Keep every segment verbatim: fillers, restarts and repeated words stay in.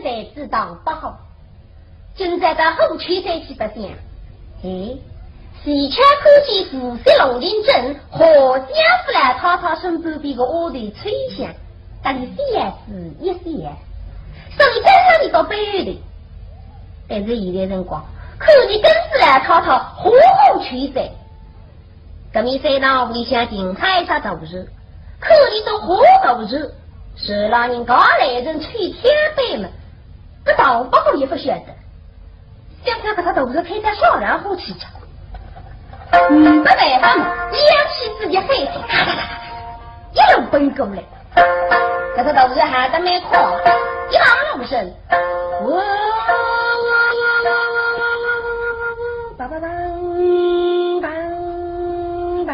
才知道不好。今朝到虎丘山去白相，哎，恰巧看见无锡龙井镇何相府老太太身边边个丫头秋香，搭俚相视一笑，手里正拿一个杯头。但是现在辰光，看见跟仔老太太虎虎求生，搿面山塘屋里向停好一只大船，看见只虎大船，船浪人家来人去挑担么，搿大伯伯也勿晓得。 想想搿只大船开到小浪花去着，嗯，没办法嘛，两起自己海水，咔咔咔咔，一路奔过来。搿只大船还得蛮快，一望无人，哇，叭叭叭，叭叭叭。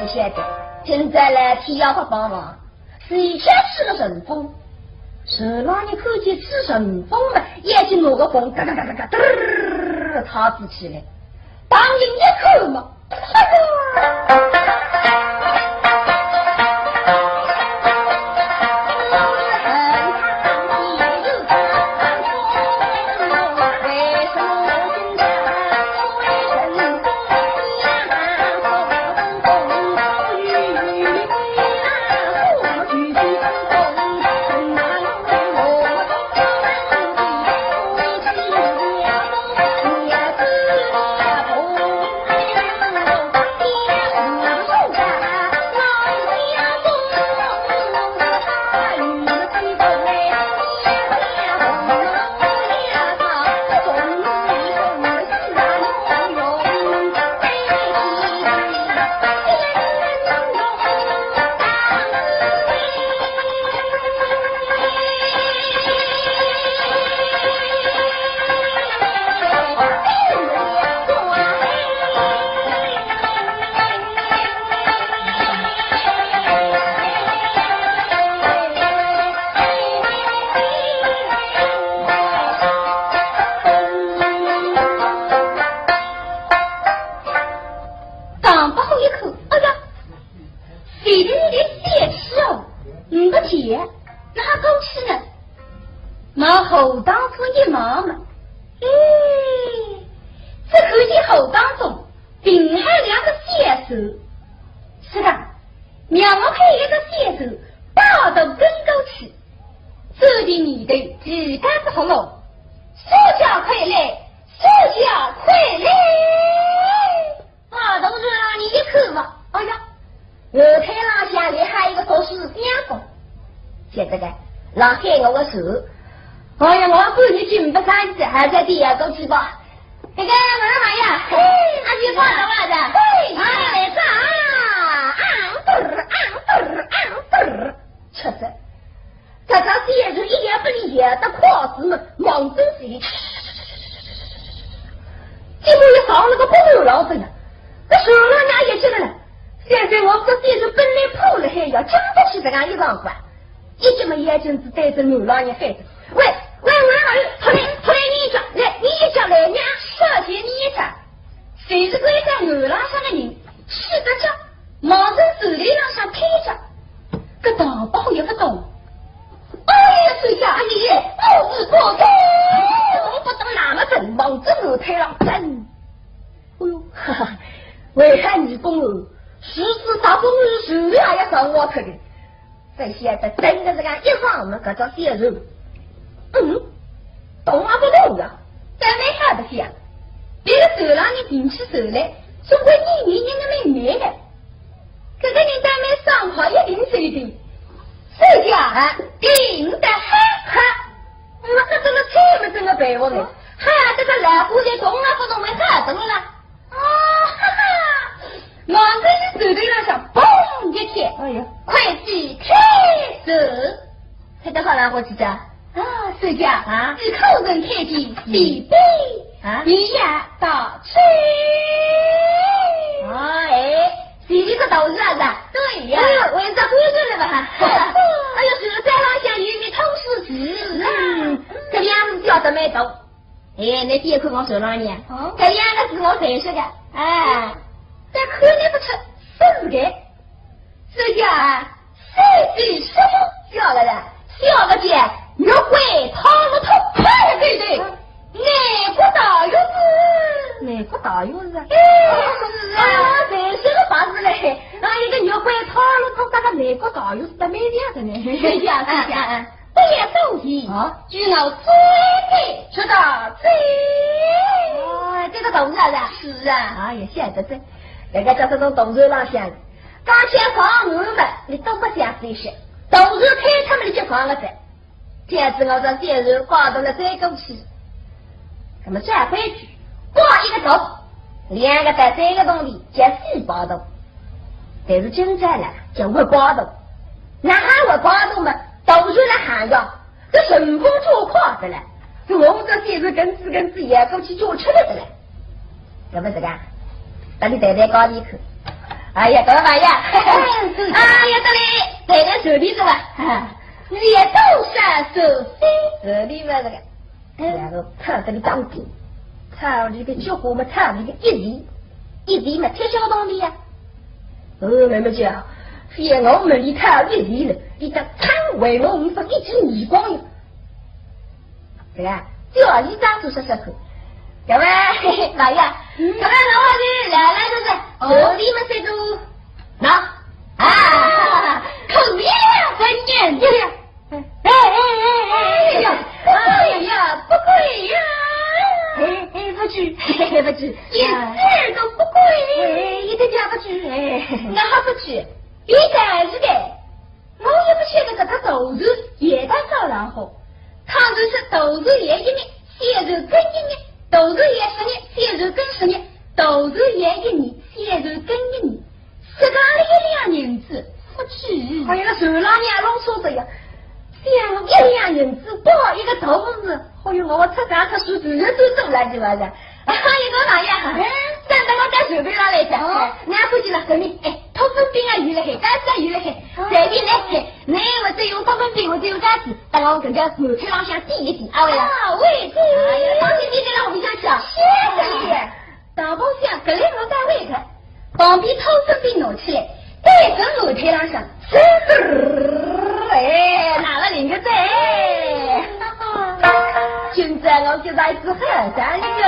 勿晓得，今朝来天要勿帮忙，是一下起了顺风。船浪人看见起顺风了，一记拿个风，嘎嘎嘎嘎嘎，嘚儿，插仔起来。旁人一看嘛，哎呀！是的，让我看一个小手，抱头跟过去，这里你的几个不同哦，手脚快来，手脚快来。啊，同志啊，你一看嘛，哎呀，楼台浪向立好一个说书相公，现在个，老黑我个手，哎呀，我管你进不上去，还在底下过去吧。 这个我来呀，嘿，阿姐过来了的，嘿，哎，来着啊，啊，嘚儿，啊，嘚儿，啊，嘚儿，吃着，这个小子一点不理解，他跨子嘛，忙着谁？结果也上了个不头老子呀，这手上拿也进来了。现在我这小子本来跑了还要讲不起这样一场话。 一脚么眼睛子对着楼浪向喊着：“喂，喂，我儿，出来，出来你一脚，来，你一脚来，娘，小姐你一脚。”谁是关照楼浪向个人，气得叫，忙从手里浪向推着，搿大宝也不懂。哎呀，手下阿姨，我是不懂，我不懂那么笨，忙从楼台浪奔。哎呦，哈哈，为啥你公公，是是啥公公，手里还要上我脱的？ 这现在等着这个一上么，搿只小人，嗯，动也不动呀，但没啥不响。别个走了，你进去走来，总归你你你那没没的。这个人倒没上好，一定是一定。这家啊，顶得很哈，我这怎么这么这么白话呢？哈，这个老虎的动啊不动，为啥动了？ 啊哈哈！忙着一手头浪向嘣一开，哎呀，快去开手！开得好啦，伙计家。啊，是的啊，你口人开的，嗯，地杯啊，你呀到去。哎，是你个道士啊，是吧？对呀。哎呦，我也是官人了吧？哎呦，是在浪向有一通事情啊。嗯，这样子叫得蛮多。 哎，那第一看我手上呢，哦，搿两个字我认识的，哎，但看你不出，是不是的？这叫啊，谁比什么晓得的？晓得的，玉桂桃木头，哎，对对，南国大学士。南国大学士啊？哎，是啊，认识的法子嘞，那一个玉桂桃木头，这个南国大学士的没两个呢。对呀，对呀。 不要动气，啊？只要最后出到最。哦，这个同志啊，是啊。哎呀，晓得这，人家叫这种同志浪向，刚才上我们，你都不想这些，同志开他们的就放了噻。这样子我说，这人挂到了这个去，那么再回去，挂一个头，两个到三个洞里，叫四八洞。但是今朝呢，叫活挂洞。 那喊我搞懂嘛，到处来喊呀，这顺风做快的了。这我们这些是跟子跟子也过去做吃的了。怎么这个？把你带带搞一去。哎呀，干嘛呀？哎呀，这里，带带手里是吧？啊，你也都算是手里嘛这个。 然后他这个当兵，他这个结婚嘛，他这个一礼，一礼嘛，铁小当的呀。哦，妹妹姐，非我们里他一礼了，你这看为我们是一只耳光呀。对吧？叫你当初说说看，对吧？来呀，嗯，这个老话是来来就是，哦，你们谁都拿啊，可以了，真的。 哎，哎，哎，哎，哎呀，哎呀，不贵呀！哎，哎，不贵，哎，不贵，一点儿都不贵。哎，一点儿不贵，哎。那还不贵？你真是的，我也不晓得搿个头子也在烧然后，倘若是头子也一面，小人跟一面，头子也十年，小人跟十年，头子也一年，小人跟一年。 这个一两银子，不止。哎呀，那手浪面弄错着呀，这样一两银子包一个头子，哎呦，我出家出书自然都走了去了噻。哎，一个哪样？哎，等到我在手背上来讲，哦，拿回去了，给你，哎，托粉饼啊，有了嘿，干子啊，有了嘿，哦，随便来嘿，那我只有托粉饼，我只有干子，等我跟这手背浪向抵一抵，啊，喂了。啊，喂，哎呀，放心，你给老皮匠讲。谢谢你。 大包厢搿来我单位的，旁边托粉饼拿起来，对准楼台浪向，滋儿，哎，拿了两个赞。今朝我就来自海上了哟。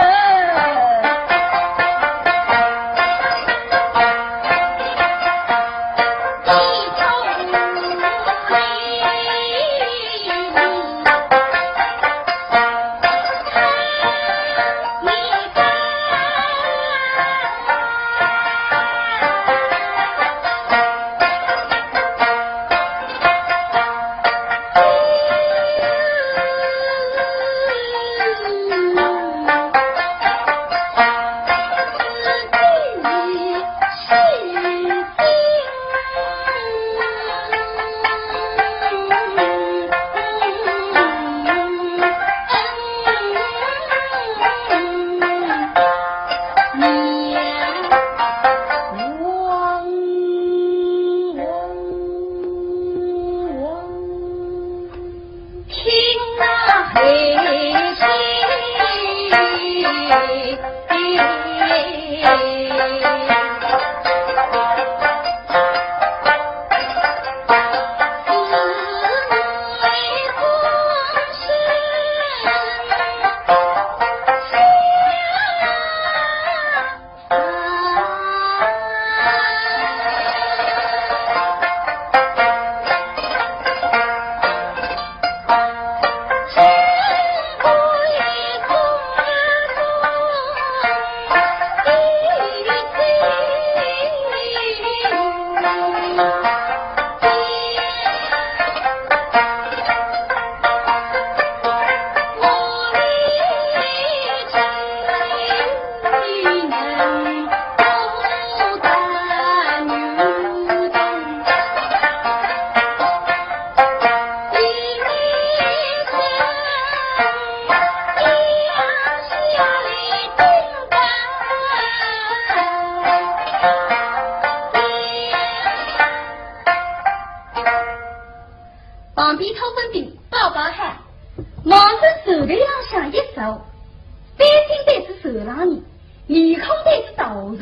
船浪呢，面孔对仔大船。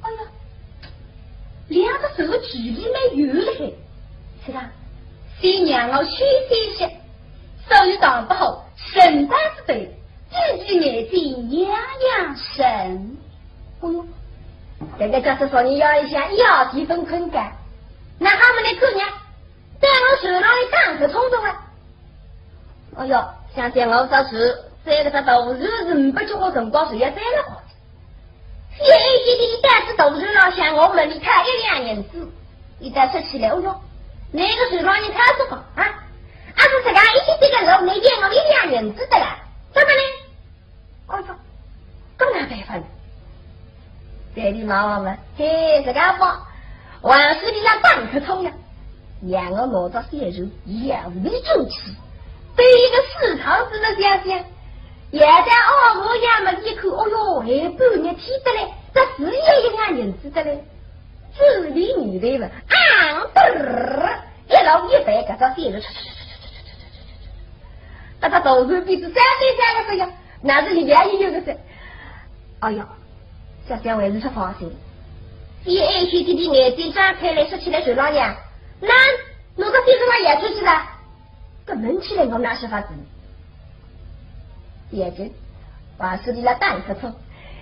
哎呀，两只船个距离蛮远了嘿。是啊，先让我休息一歇，手里打不好，神担子背，闭起眼睛养养神。哎哟，搿个叫是说你要一下，要几分困感，那他们来看呢？ 在我船浪里打瞌冲动啊。哎哟，想想我这是，这个只大船是没几化辰光，船也翻了快。谢爱姐姐，你到仔大船浪向，我问你讨一两银子，伊倒说起来，哎哟，哪个船浪人讨得着啊？啊，是自家一歇歇个路，侬要我一两银子得了，怎么呢？ 哎哟，搿哪办法呢？对俚望望嘛，嘿，自家望，横竖俚浪打瞌冲呀，让我拿只小船摇来转去，对一个水上子么想想，现在哦，我要么一看，哦哟，还半日天得嘞，这是也一两银子得嘞，这里你对吧？啊，嘚儿，一路一摆，搿只小船，搿只大船变仔三三三个式样。 那是一样一样个噻。哎呀，小姐还是出放心。谢爱姐姐的眼睛张开来，说起来水浪呀，那，侬个先生也出去了，搿问起来我哪说法子呢？眼睛，把手里了打瞌冲，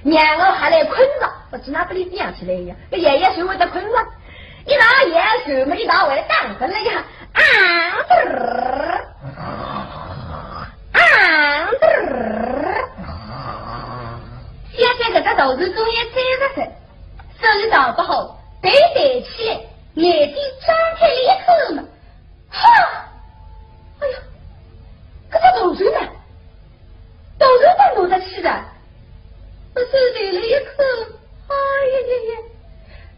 让我还来困着，不知哪不里想起来呀，搿爷爷谁会得困着？一打爷爷谁么一打我来打困了呀，啊，嘚儿。 啊，现在搿个大船终于站着了，手里打不好，抬抬起来，眼睛张开了一看嘛，哈！哎呀，搿个大船呢？大船哪能拿得起的？我手抬了一看，哎呀呀呀，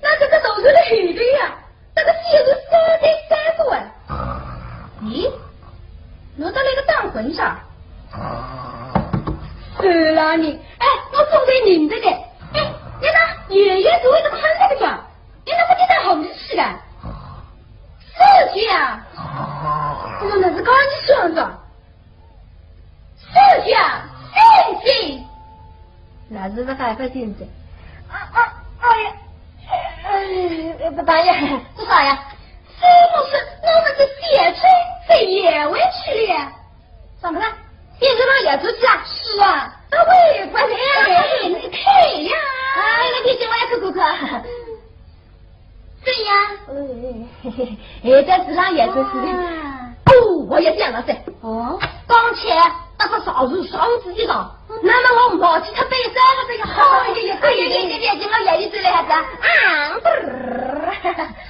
那搿个大船辣后头呀！ 这个小船三对三个哎。咦，侬到那个打困啥？是啦你，哎，我总得认得的。哎，你那爷爷是为了看那个呀，你那不知道好事去的？是的呀，我那是刚你说的。 小姐，醒醒！那是不是还不醒着？啊啊，哎呀，哎，大爷，做啥呀？是不是我们的小春被摇回去了？怎么了？小春让摇出去了？是啊。啊，喂，快点呀！哎，你看呀！哎，那你给我也看看看。 怎样？哎，哎，哎，哎，在市场也是是的。啊。哦，我也想了噻。哦？刚才那个少妇上仔一趟，那么我忘记脱背山了，这个好。哎呀呀，哎呀呀，这眼睛我眼睛来啥子啊？啊，嘚儿。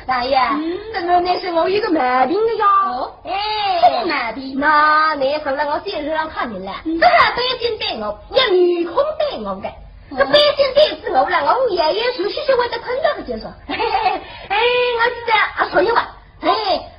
大爷，嗯。这个那是我一个毛病的呀。哦？哎。什么毛病？那，那是让我先生看见了，嗯。这还担心对我，也面孔对我的。 搿背心对仔我了，我爷爷是歇歇会得困着个就说。嘿嘿嘿，哎，我知道，啊，所以吧，哎，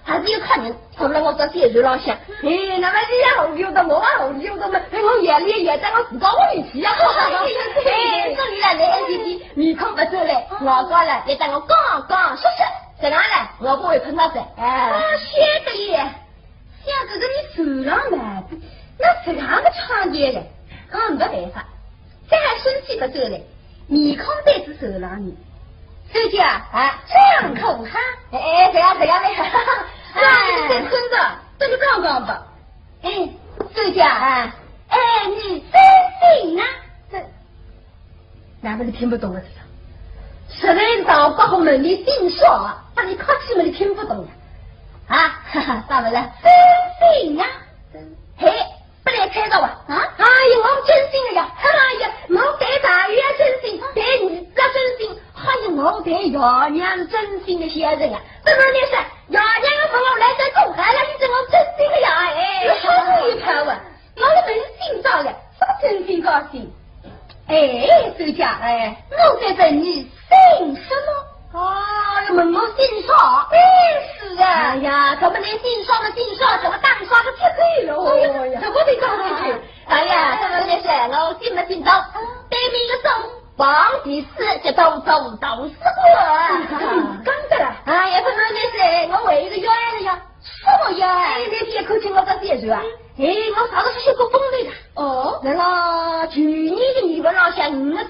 还是有客人，坐了我这小船浪向，哎，那么你也好溜的，我也好溜的嘛，哎，我夜里也在我自家屋里去呀。哎，这里来来，哎，弟弟，面孔不走嘞，我过来，也在我刚刚说说，怎样嘞？我不会困着噻，哎。啊，晓得耶。 像搿个人手浪慢的，那这样的创业嘞，讲没办法，再生气不走嘞，面孔对仔手浪呢。小姐啊，哎。这样可好？哎，哎，这样，这样嘞。哎。让你再困着，等你讲讲吧。哎，小姐啊，哎。哎，你真心啊？这 那么你听不懂啊，这个。实在是到八号门里顶少啊，把你客气嘛，你听不懂呀。啊，哈哈，咋么了？真心啊？嘿，不来猜着啊？啊？哎呀，我真心的呀！哎呀，我对大爷真心，对你这真心，还有我对爷娘是真心的先生呀。怎么你说，爷娘要问我来这做，还来你这我真心的呀？哎，你说这一套啊，我的门心照了，什么真心高兴？ 哎，小姐，哎，我在问你姓什么？哦，要问我姓啥？哎，是啊。哎呀，怎么连姓啥的姓啥，怎么打啥的这个了？哦呀，这个得讲出去。哎呀，这个也是，我姓没姓到，对面一个姓，旁边四个都都都是我。嗯，讲的啦。哎呀，这个也是，我还有一个冤案了呀。什么冤案？哎，你别看见我这小船啊，哎，我上个是修过风的啦。哦？那个去年的年份了，想五个头，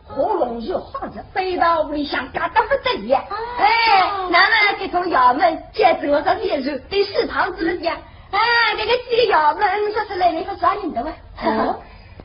喉咙就好像飞到屋里向嘎达不得了。哎，那么这种衙门，这是我的先生，对食堂之人讲，哎，这个几个衙门说出来，你说啥人的嘛？哦，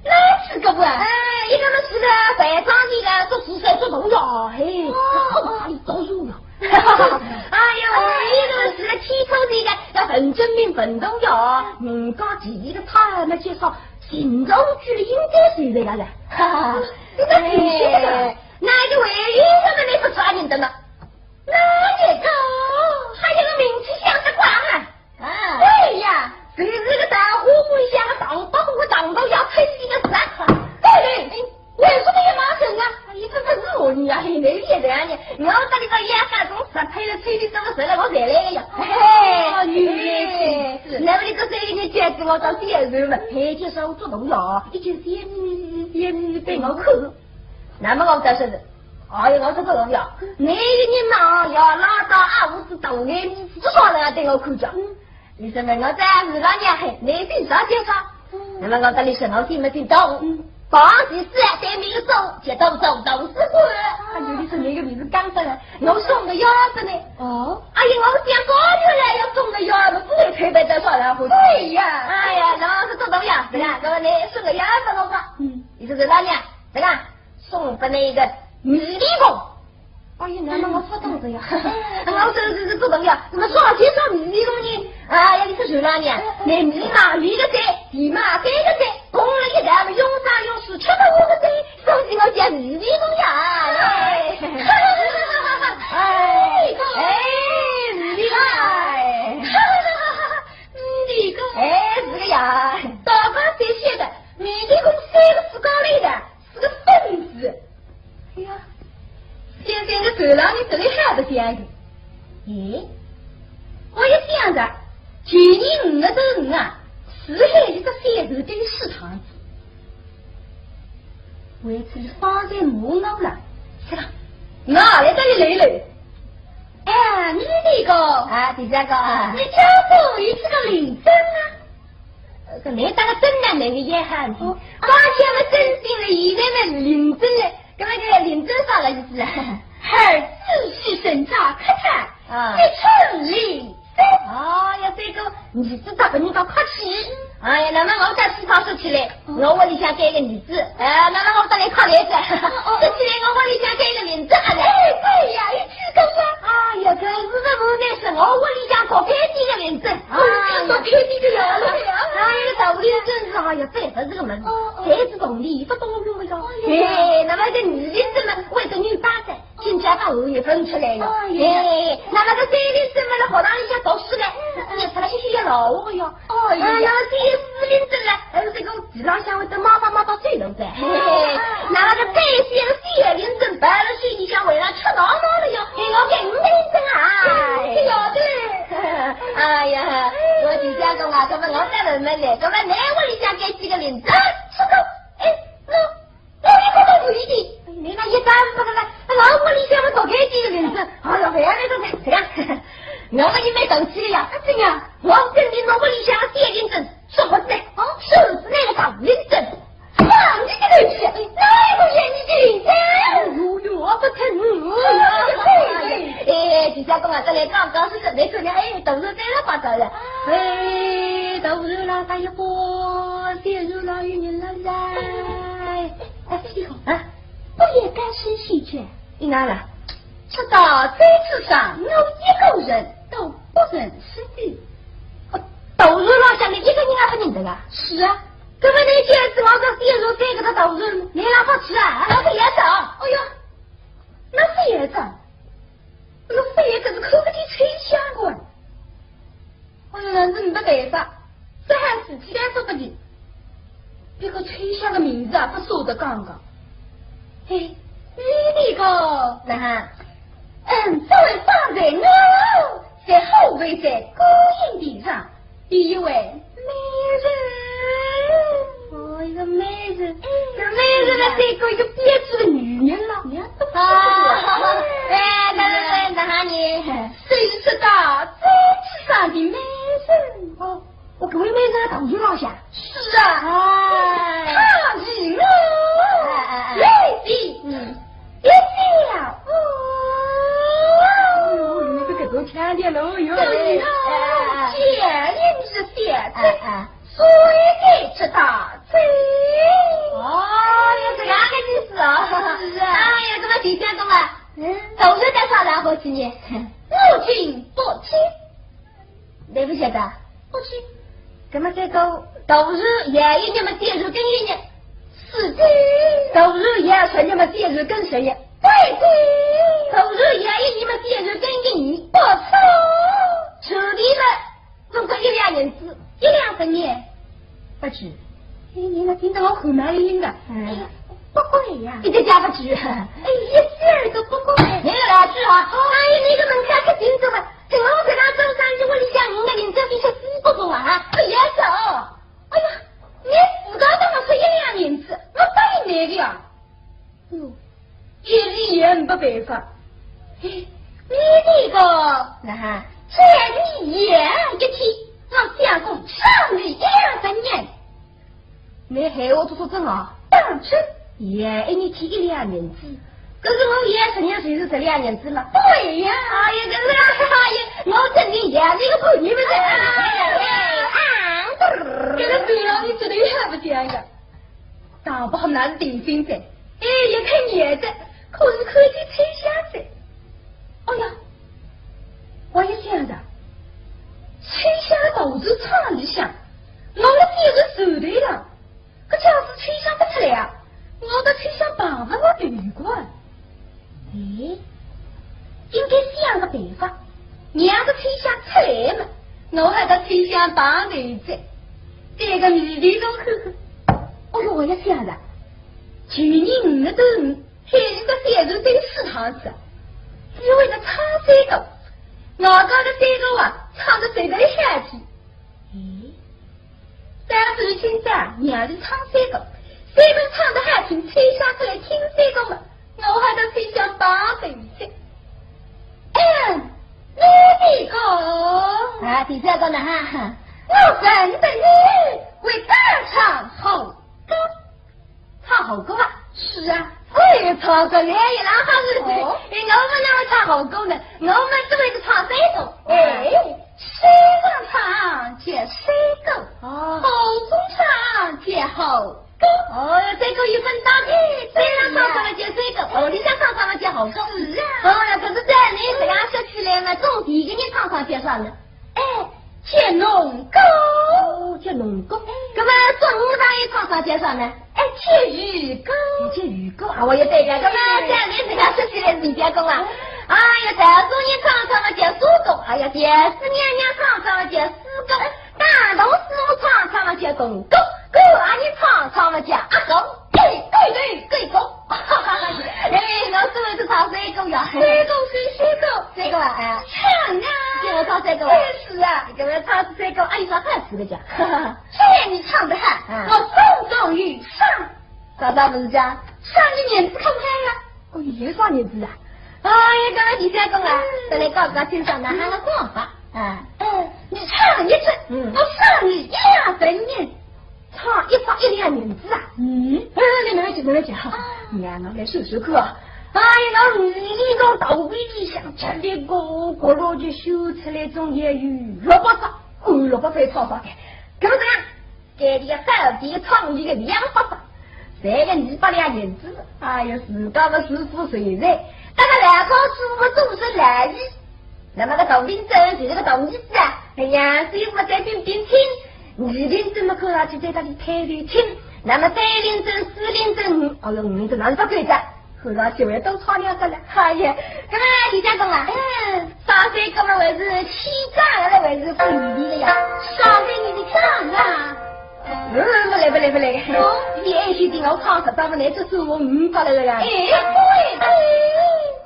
那是个不啊？哎，一个么是个白庄的了，做事才做东呀，嘿，哦，哪里做主呀？哎呀，一个么是个剃头的了，要文征明文东呀，人家第一个他们介绍，行政局里应该是这个了，哈哈。 哎，那个唯一个么那个抓人的嘛，那个还有个名气响得光啊！啊，对呀，就是个大虎不响，当当虎当到要推一个啥？对对，为什么也骂人啊？你这个是我你啊，你没别的啊你，我这里个也干种啥，推了推的什么事了，我才来的呀。哦，原来如此。那么你这是一个戒指，我到底也是嘛，哎，就是我做东西啊，一件是也是也是被我扣。 那么我再说是，哎呀，我说个东西啊，那个人呐，要拉到啊，我是当年你至少人家对我看着。你说那我在是老娘嘿，你姓啥叫啥？那么我跟你说，我听没听懂？嗯，当时是对那个走，就走走走是过。啊，有的是那个名字刚出来，我送个鸭子呢。哦，哎呀，我想过去了，要送个鸭子，不会推白再说了，对呀。哎呀，那我是做东西啊，对呀，那么你送个鸭子我吧。嗯，你说是老娘，对吧？ 送拨那个迷离宫。哎呀，那么我不懂的呀。我说是是不懂呀，那么说介绍迷离宫呢？啊，要你是谁了呢？那迷嘛，迷个谁？迷嘛，对个谁？供了一代么，用啥用是吃不完个谁？所以我叫迷离宫呀。哎，哎，哎，迷离宫，哎。迷离宫。哎，是个呀。大家谁写的？迷离宫三个字搞来的。 是个疯子。哎呀，现在个头浪你这里还不讲的？咦，我也想着，去年五月十五啊，四海一个小偷进食堂子，为此方才没闹了，是吧？哪来的你来了？哎，你那个，啊，第三个啊，你家中有这个领证啊？ 搿倷搭个真男人个也喊，哦，刚才么真心了，现在么领证了，搿么搿个领证啥个意思啊？儿子是审查科场，啊，一寸领证。哎呀，这个儿子咋个倷个客气？哎呀，那么我再四套说起来，我屋里向该个儿子，哎，那么我再来考虑一下，说起来我屋里向该个领证啊。哎，对呀，一起跟呀。哎呀，搿是个无奈是我屋里向搞该几个领证。 啊，要到天地的呀，哎呀，道理真是，哎呀，这不是个门，哦，哦，这是道理，不懂用的呀。哎，那么这女领证嘛，为个女八代，今朝到五月份出来了。哎呀，哎，那么这三领证嘛，在学堂里向读书呢，你出来学学也老哦哟。哎呀，哎呀，这四领证了，呃，这个地浪向会得妈妈妈妈最能的。嘿嘿，那么这三四领证，白了水里向为了吃闹闹了哟。哎，我给五领证啊。哎呀，对。 哎呀，我就想讲啊，搿么我再问问倷，搿么倷屋里向该几个领证？是个，哎，喏，我一个都没的。倷那一干不个了，我屋里向么多该几个领证？哎呀，不要那个，这样，我们也没生气了呀，怎样？我跟你我屋里向三领证，说不是，哦，说是那个大领证。 放你个东西，哪有眼睛的？哎呦呦，我不疼。哎，几家公啊，这里刚刚是准备出来，哎，都是这样发着的。哎，都是那个一个，先是老有人了噻。哎，这个啊，不也该是喜鹊？你哪了？直到这世上，我一个人都不认识的。哦，都是老乡，你一个人也不认得啊？是啊。 搿么倷今朝我搿小肉再给他倒热，倷哪勿吃啊？那是也早。哎哟，那是也早。哎哟，非也搿是口不提吹响个。哎哟，那是没办法，只好自己来说不定。别个吹响个名字啊，不舍得讲讲。嘿，你那个，那哈，嗯，这位方才我在后背在勾引地上， 第一位美人。哦，一个美人，搿美人呢，是一个一个标致的女人了。啊，哎，那那那那哈呢？谁知道这世上的美人？哦，我搿位美人啊，大学老乡。是啊，哎，她是我。哎哎你想干嘛？嗯，都是在啥场合去呢？我听不清。你不晓得？不清。那么这个都是演员，你们电视跟演员，是的。都是演员，你们电视跟谁呀？对的。都是演员，你们电视跟演员，不错。是的了。 总共一两银子，一两银子。不止。哎，你那听得我汗毛立立个。嗯。哎呀，不贵呀。一点价不止。哎，一点儿都不贵。你来句啊。哎呀，你个门槛可真高啊！在我这个做生意，我里向五个银子比些四不够啊，不要走。哎呀，你自家跟我说一两银子，我答应你的呀。 哟，一里也没办法。哎，你这个，那哈，这里也一天，我想讲上里一两个人。你害我做做真啊？当真。也一日天一两银子，可是我也十年就是十两银子嘛。对呀。哎呀，这个，哎呀，我真的也是一个朋友们的。哎呀，哎呀，哎呀，啊，这个对了，你真的也不讲呀。 大伯难定心哉，哎，也看眼的，可是看见秋香哉。哎呀，我也想着，秋香到是厂里向，我们就是手头上，可假使秋香不出来啊，我的秋香碰着我头一个。 哎，应该想个办法，让个秋香出来嘛，我还得秋香碰头哉，这个谜底中看看。哦哟，我也想着，去年五月头，海里个小船对市场去，只为了唱山歌，我家个山歌啊，唱得谁都响起。 咦，早上清早，娘是唱山歌，山歌唱得好听，秋香出来听山歌嘛，我还得秋香帮手去。嗯，你的歌。啊，第三个呢，哈哈。我认得你，会弹唱好歌。 唱好歌啊？是啊。哎，唱歌来也哪哈是的，哦。哎，我们哪会唱好歌呢？我们只会是唱山歌。哎，山上唱叫山歌，哦。河中唱叫河歌。哦，山歌一分当开，山上唱唱了叫山歌，河里向唱唱了叫河歌。是啊。哦，那可是这样呢，这样说起来嘛，种田的人唱唱叫啥呢？ 哎，叫农歌。哦，叫农歌。那么种田人唱唱叫啥呢？哎，叫渔歌。哎，叫渔歌啊，我也对个。那么像你自家说起来是渔歌啊。哎呀，稻作人唱唱嘛叫收割，哎呀，田主娘娘唱唱嘛叫收割，打稻师傅唱唱嘛叫耕歌，割啊人唱唱嘛叫阿耕。 哎，对对对，对，哈哈哈！哎，我是不是唱山歌呀？山歌是山歌，山歌啊，哎。唱啊！给我唱山歌啊？哎，是啊。给我唱山歌，哎，你唱好听的讲。哈哈。虽然你唱得好，嗯。我送终于上。啥啥不是讲？上个年纪看看呀。哦，也上年纪啊？哎呀，刚刚你在讲啊，嗯。本来刚刚听上那喊个广播。啊。嗯，你唱一次，嗯。我赏你一两银子。 唱一百一两银子啊？嗯，哎，你慢慢讲，慢慢讲哈。啊。你看，我来说说看啊。哎呀，我们一个到位里向，吃力咕咕噜就修出来种也有萝卜秧，哦，萝卜秧炒炒看，搿么怎样？搿个好点唱一个两百秧，赚个二百两银子，哎呀，自家个师傅谁在？大家来好师傅做生来意。 那么个大林镇就是个大儿子啊，哎呀，所以我在顶顶听，二林镇么看上去在搿里推头听，那么三林镇、四林镇，哦哟，五林镇哪能勿对的？看上去我要多唱两只了，哎呀，搿么李家公啊，嗯，上山搿么还是起账了，还是不容易的呀，上山你的账啊。 嗯，勿来勿来勿来。哦，你还是听我唱十八分来，这是我五百来了呀。哎，对对。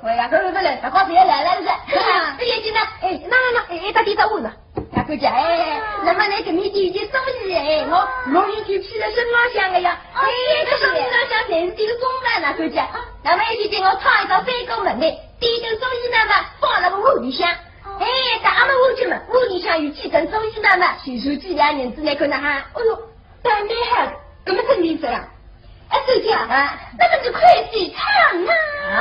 哎呀，勿勿勿来，大家侪来了是。啊。这眼睛呢？哎，那那那，哎，他地上问了。大哥姐，哎，那么那个你第一件生意哎，我落一句披在身浪向的呀。哎，这身浪向全是这个装扮呐，大哥姐。那么一起给我唱一首《三国门》的，第一件生意呢嘛，放了个屋里向。哎，打么屋去嘛，屋里向有几件生意呢嘛，随手几两银子来看呐哈。哎哟， 倒蛮好，搿么真明白了。哎，周姐啊，啊。那么你快点唱啊。哎，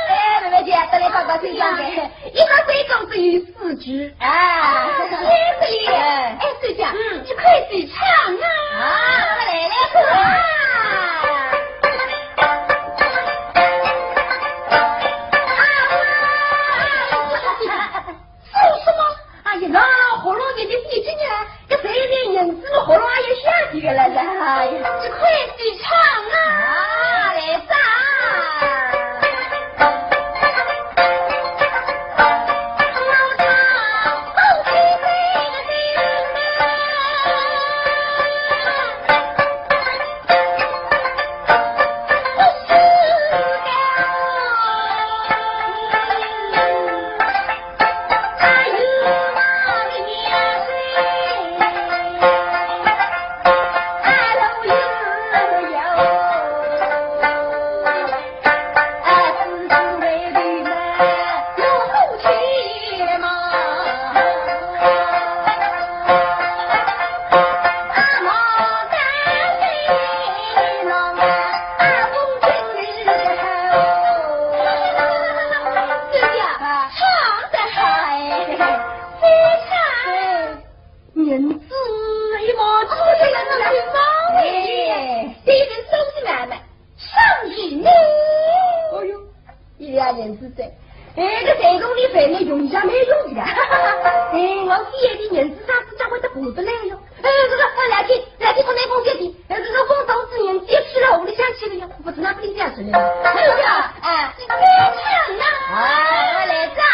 哎，妹妹姐，得来高高兴兴的，一个三国只有四句。啊，谢谢你。哎。哎，周姐啊，嗯。你快点唱啊。啊，我来了。啊。银子在。哎，搿三公钿饭呢，用一下蛮容易的。哎，我搿一钿银子啥子叫会得补得来哟？哎，搿个，哎，来去，来去，我拿封信去，哎，搿个封到子银子也去了，屋里向去了呀，不知哪里向去了。是呀，哎，你看呐。哎，来着啊。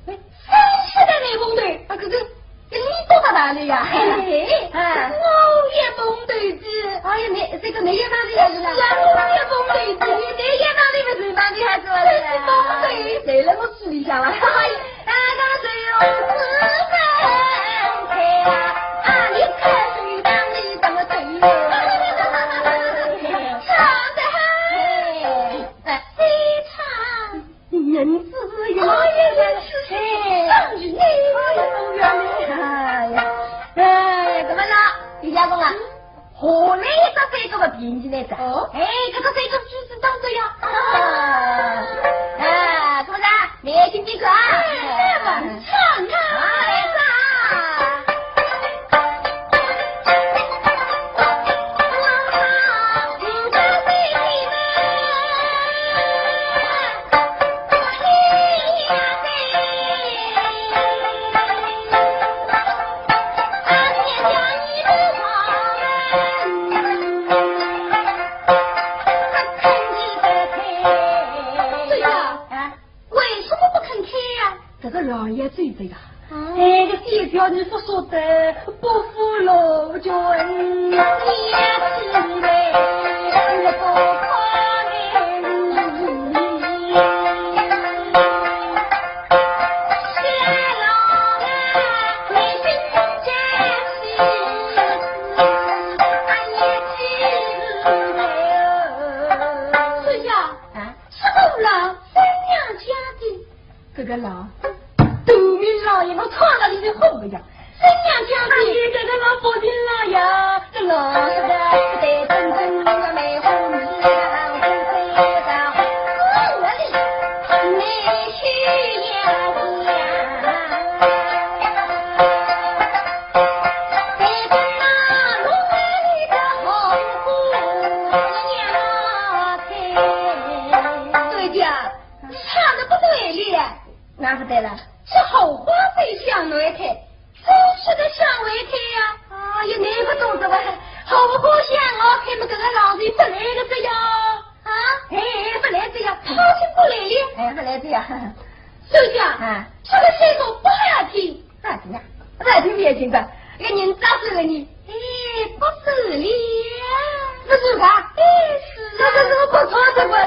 哎，三十个人碰头，啊，搿个，搿你多大大了呀？哎，哎，我也碰头子。哎呀，没，这个没有哪里呀，是吧？是啊，我也碰头子，你没有哪里不是吧？你还说了？这是碰头，谁来我手里向了？哎，那个谁哟，是吧？哎呀，啊，你看谁当你怎么谁哟？唱得好。哎，谁唱？ 人之有，哎呀，人之常情，哎呀，哎呀，哎呀，怎么了，李家公啊？后来一只水果嘛变起来着。哦。哎，搿个水果橘子当中呀。啊。啊，怎么着？你也听清楚啊。哎，来吧，唱啊。好，来唱。 对呀，啊，为什么不肯开呀？这个老爷最对呀。啊。哎，这小姐你不说的，不服老君。是呀，啊？是我老三娘家的。这个老，都命老爷，我闯到里面混个呀。三娘家的。哎呀，这个老不听了呀，这老实的，得真正那个梅花女，那个浪子，这个我里没需要讲。 对的，你唱得不对哩。哪不对了？是后花园相对开，真实的相对开呀。啊，也难不懂的吧？后花园相对开嘛，这个老人不来了这呀。啊？哎，不来这呀，他就不来了。哎，不来这呀。 首相，啊，这个水果不好听。不好听啊，不好听不要紧的，那个人咋说了呢？哎，不是哩。不是吧？哎，是啊。这个是我不错的，不是吧？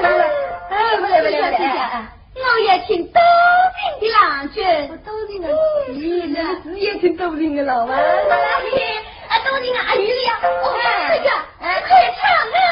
哎，不来，不来，不来。首相，哎，哎。我也请多情的郎君。我多情的，哎，你那个字也挺多情的了哇。哎，啊，多情啊，啊，有的呀。哦，哎。这个， 哎，快唱啊！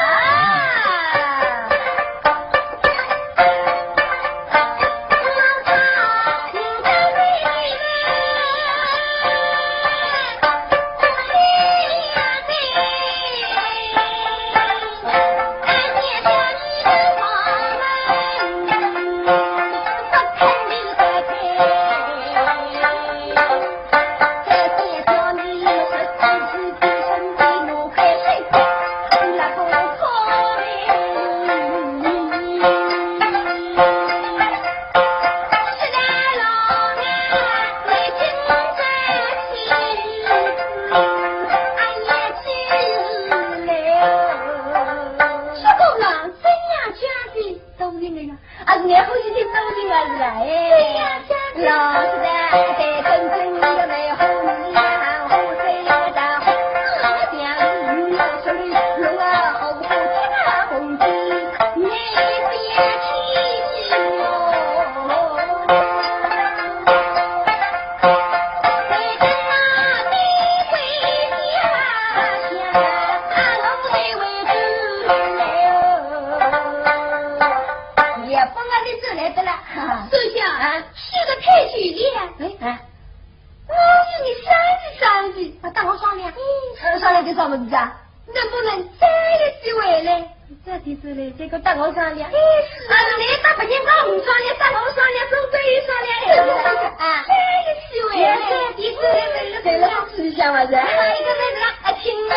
这下啊，说得太久了。哎，哎。我与你商量商量。啊，搭我商量？嗯。商量点啥物事啊？能不能早一些回来？早点回来，搿个搭我商量。哎，是啊。啊，倷搭别人家呒商量，搭我商量，总归有商量。啊。早一些回来。哎，早点回来，回来，回来，好吃一下嘛，是吧？啊，一个回来，啊，请